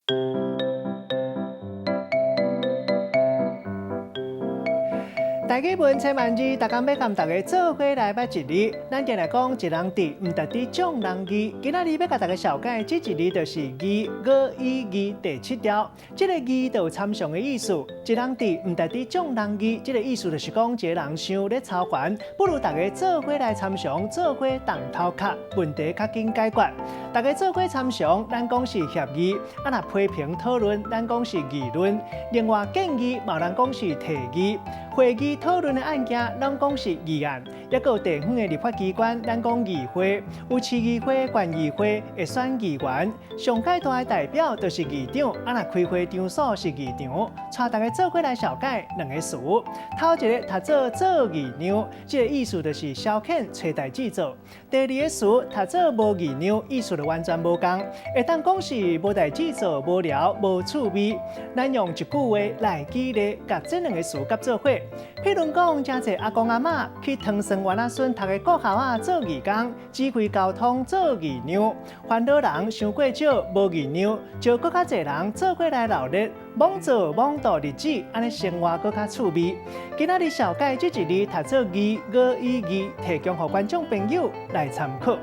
台語文千萬字，逐工欲共大家做伙來捌一字。咱今來講一人智，毋值得眾人疑。今仔日欲共大家紹介這一字，就是疑語意義第七條。這個疑就有參詳的意思。一人智，毋值得眾人疑。這個意思就是講，一個人傷咧操煩，不如大家做伙來參詳，做伙動頭殼，問題較緊解決。大家做伙參詳，咱講是協議；啊，若批評討論，咱講是議論。另外建議，嘛有人講是提議。會議討論的案件，攏講是議案；抑閣有地方的立法機關，咱講議會，有市議會、縣議會會選議員。上蓋大的代表就是議長，啊若開會場所是議場。帶大家做伙來紹介兩個詞。頭一个讀做做議娘，這個意思就是消遣揣代誌做；第二个詞讀做無議娘，意思就完全無仝，會當講是無代誌做、無聊、無趣味。咱用一句話來舉例，共這兩个詞結做伙。譬如講，誠濟阿公阿嬤去唐桑丸仔孫讀的國校仔做義工，指揮交通做議娘，煩惱人傷過少，無議娘，招閣較濟人做伙來鬧熱，罔做罔度日子，按呢生活閣較趣味。今仔日紹介這一字讀做疑語意義，提供予觀眾朋友來參考。